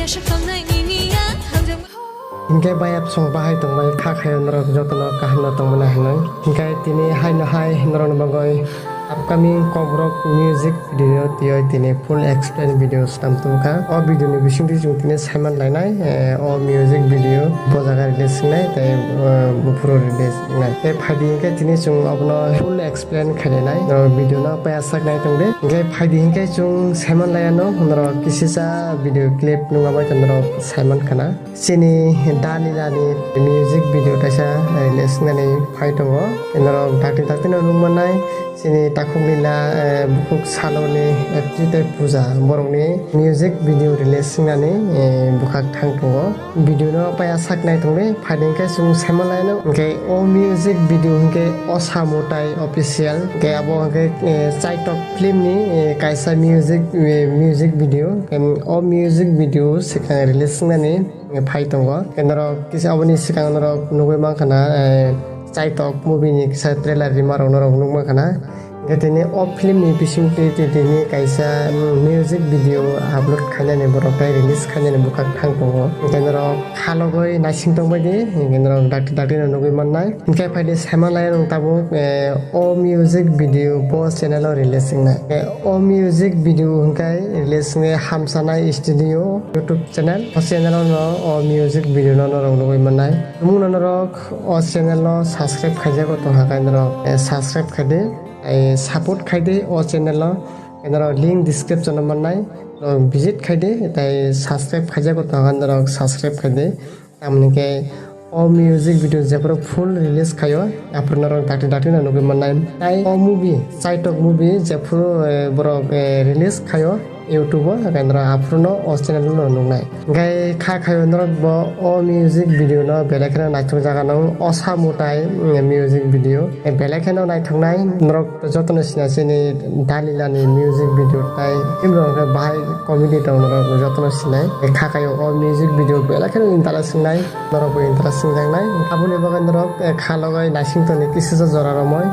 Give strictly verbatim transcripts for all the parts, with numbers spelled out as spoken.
Hinkhe bayap song bahai tongbai kha khayo norok jotono kaham no tongmani hinwi. Hinkhe tini haino hai norokni bagwi upcoming Kokborok music video tiyoi tini full explain video swnam tubukha. O video ni bisingtwi chwng tini saiman lainai, eh, o music video bo jaga release wngnai tei, eh, buphuru release wngnai. Tei phaidi hinkhe tini chwng obono full explain khainai. Norok video no paya sak nai tongdi. Hinkhe phaidi hinkhe chwng saiman laiano norok kisisa video clip nungma bai norok saiman khana. Chini Dalilani music video kaisa release wngnani phai tongo. Norok dakti dakti no nukmannai. Chini takhuk lila, eh, bukhuk saloni April tei puja borokni music video release wngnani, eh, bwkhak thang tongo. Video no paya sak nai tongdi, phaidi hinkhe chwng saiman laino. Hinkhe o music video hinkhe Osa Mutai Official. Hinkhe abo hinkhe, eh, Chaitok film ni, eh, kaisa music, eh, music video. Em, o music video swkang release wngnani phai tongo. Norok kisa aboni swkang norok nugwi mankha na, eh, Chaitok movie ni kisa trailer rima rok norok nukmankha na. Hinkhe tini o film ni bisingtwi tini kaisa, mm, music video upload khainani borok tei release khainani bwkhak thang tongo. Hinkhe norok khalogwi naising tongbaidi, hinkhe norok dakti dakti no nugwi mannai. Hinkhe phaidi saiman lainong tabuk, eh, o music video bo channel o release wngnai. Eh, o music video hinkhe release wngwi Hamsanai Studio YouTube channel. O channel o no o music video no norok nugwi mannai. Tumung no norok o channel no subscribe khaijago tongkha khe norok, eh, subscribe khaidi. Tei support khaidi o channel o. Norok link description o mannai. Norok visit khaidi tei subscribe khaijago tongkha norok subscribe khaidi. Tamoni khe o music video jephuru full release khaio, aphuru norok dakti dakti no nugwi mannai. Tai o movie, Chaitok movie jephuru, eh, borok, eh, release khaio YouTube o, haikhe norok aphuru no o channel o no nuknai. Hinkhe kha khaio norok bo o music video no belai kheno naithok jaga nang Osa Mutai, mm, music video. Eh, belai kheno naithoknai norok jotono sina chini Dalilani music video tai film rok khe bahai comedy tong norok jotono sinai. Kha khayo o music video belai kheno interesting nai, norok bo interesting nang nai. Aboni bagwi norok, eh, kha logai naising toni kisisa jora romoi.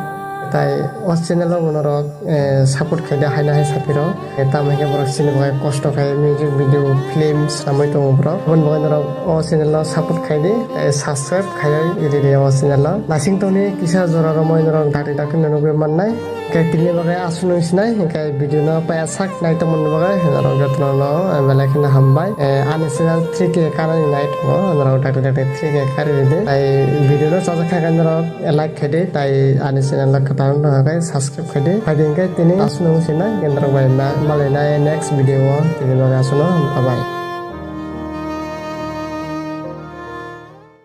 Tai o channel o bo norok, eh, support khaidi haino hai saphiro. Eh, tamo hinkhe borok chini bagwi kosto khai music video film swnamwi tongo borok. Aboni bagwi norok o channel o support khaidi, eh, subscribe khaiwi ridi o channel o. Naising toni kisa jora romoi norok dakti dakti no nugwi mannai. Khe tini bagwi aswk nung sinai, hinkhe video no paya sak nai tongmani bagwi norok jotono no belai kheno hambai. Eh, ani channel three K karani nai tongo, norok dakti dakti three K kari ridi. Tai video no chajak kha khe norok like khaidi, tai ani channel no kwtal wngkha khe subscribe khaidi. Phaidi hinkhe tini aswk nung sinai, hinkhe norok bai ma-, malai nai next video o, tini bagwi aswk no bye bye.